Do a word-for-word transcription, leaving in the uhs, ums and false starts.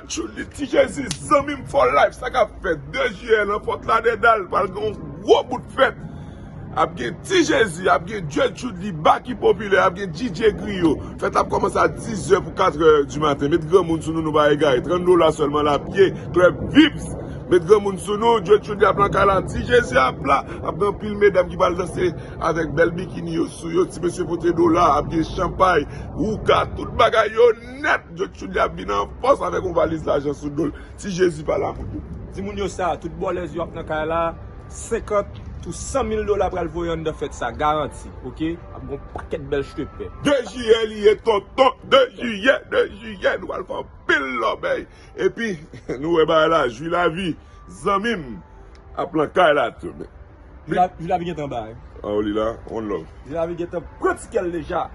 Ti Jezi, zanmi m, for life, sa k ap fèt? De jiyè nan Fort Lauderdale pral gen yon gwo bout fèt. Ap gen Ti Jezi, ap gen Djed Chudley, Baky Popilè, ap gen D J Griyo. Fèt ap kòmanse a dizè pou katrè di maten. Met granmoun sou nou, nou pa egare. Trant dola sèlman la, pye, club vips. Met granmoun sou nou, Djed Chudley ap nan kay la, Ti Jezi ap la, ap gen anpil medam ki pral danse avèk bèl bikini yo sou yo, ti mesye pote dola, ap gen chanpay, wouka, tout bagay yo nèt. Djed Chudley ap vin an fòs avèk yon valiz lajan sou do l. Ti Jezi pa la pou nou. Timoun yo sa, tout bòlèz yo ap nan kay la, senkant tou san mil dola pral voye anndan fèt sa, garanti, oke? Ap gon pakèt bèl chete pè. De jiyè li ye, tonton, de jiyè, de jiyè, nou pral fè anpil lòbèy. Epi, nou wè bagay la, jwi lavi, zanmi m, ap nan kay la tou. Jwi lavi gentan ba, wi. An, li la, one love. Jwi lavi gentan pran tikè l deja.